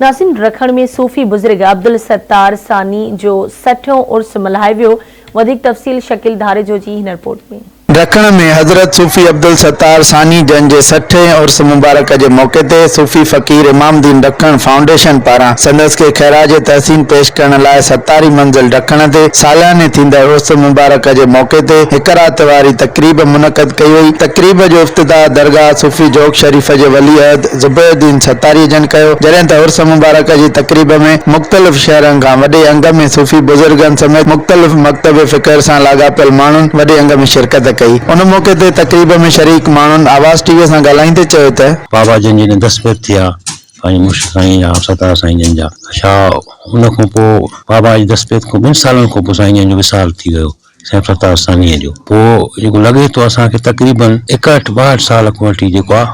ناظرين رکڻ ۾ صوفي بزرگ عبدالستار ثاني جو سٺيون عرس ملهايو ويو، وڌيڪ تفصيل شڪيل ڌاريجو جي هن رپورٽ ۾. رکڻ ۾ حضرت صوفي عبدالستار ثاني جن جي سٺهين عرس مبارڪ جي موقعي تي صوفي فقير امام الدين ڊکڻ فائونڊيشن پاران سندس کي خراج تحسين پيش ڪرڻ لاء ستاري منزل ڊکڻ تي سالياني ٿيندڙ عرس مبارڪ جي موقعي تي هڪ رات واري تقريب منعقد ڪئي وئي. تقريب جو افتتاح درگاهه صوفي جوڳ شريف جي ولي عهد زبير الدين ستاري جن ڪيو، جڏهن ته عرس مبارڪ جي تقريب ۾ مختلف شهرن کان وڏي انگ ۾ صوفي بزرگن سميت مختلف مڪتب فڪر سان لاڳاپيل ماڻهن وڏي انگ ۾ شرڪت ڪئي. ان موقعي تي تقريب ۾ شريڪ ماڻهن آواز ٽي وي سان ڳالهائيندي چيو ته. بابا جن جڏهن دستبيت ٿيا پنهنجي مرشد سائين جا ستار سائين جن جا ڇا ان کان پوء بابا جي دستبيت کان ٻن سالن کان پوء سائين جن جو وصال ٿي ويو. سائين فتح ثانيء جو پوء جيڪو لڳي ٿو اسان کي تقريبن ايڪهٺ ٻاهٺ سال کان وٺي جيڪو آ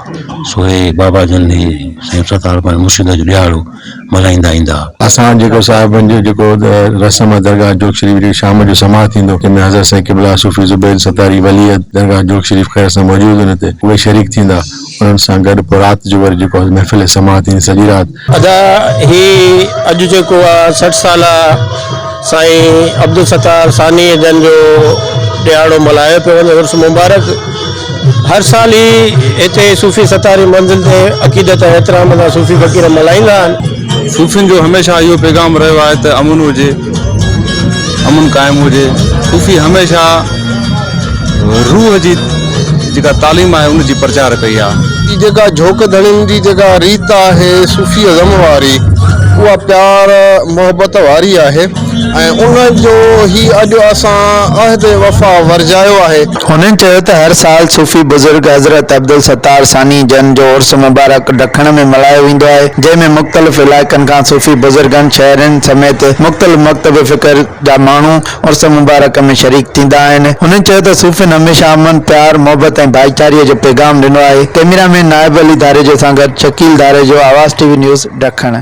سو هي بابا جن هي سائين ستار پنهنجي مرشد جو ڏهاڙو ملهائيندا ايندا. اسان جيڪو صاحبن جو جيڪو رسم آ درگاهه جوڳ شريف جي شام جو سماع ٿيندو جنهن ۾ حضرت سائين قبلا صوفي زبير ستاري ولي عهد درگاهه جوڳ شريف خير سان موجود ان تي اهي شريڪ ٿيندا انهن سان گڏ پوء رات جو وري جيڪو محفل سماع ٿيندي سڄي رات. ادا هي اڄ جيڪو آ 60 سالا سائين عبدالستار ثاني جن جو ڏهاڙو ملهايو پيو وڃي عرس مبارڪ هر سال هي هتي صوفي ستاري منزل تي عقيدت ۽ احترام سان صوفي فقير ملهائيندا آهن. صوفين جو هميشه اهو پيغام رهيو آهي ته امن هجي امن قائم هجي صوفي هميشه روح جي جيڪا تعليم آهي ان جي پرچار ڪئي آهي. هي جيڪا جهوڪ ڌڻين جي جيڪا ريت آهي صوفي ازم واري اها پيار محبت واري آهي ۽ ان جو هي اڄ اسان عهد وفا ورجايو آهي. هنن چيو ته هر سال صوفي بزرگ حضرت عبدالستار ثاني جن جو عرس مبارڪ ڊکڻ ۾ ملهايو ويندو آهي جنهن ۾ مختلف علائقن کان صوفي بزرگن شهرين سميت مختلف مڪتب فڪر جا ماڻهو عرس مبارڪ ۾ شريڪ ٿيندا آهن. هنن چيو ته صوفين هميشه امن، پيار، محبت ۽ ڀائيچاري جو پيغام ڏنو آهي. ڪئميرا مين نائب علي ڌاريجو سان گڏ شڪيل ڌاريجو، آواز ٽي وي نيوز، ڊکڻ.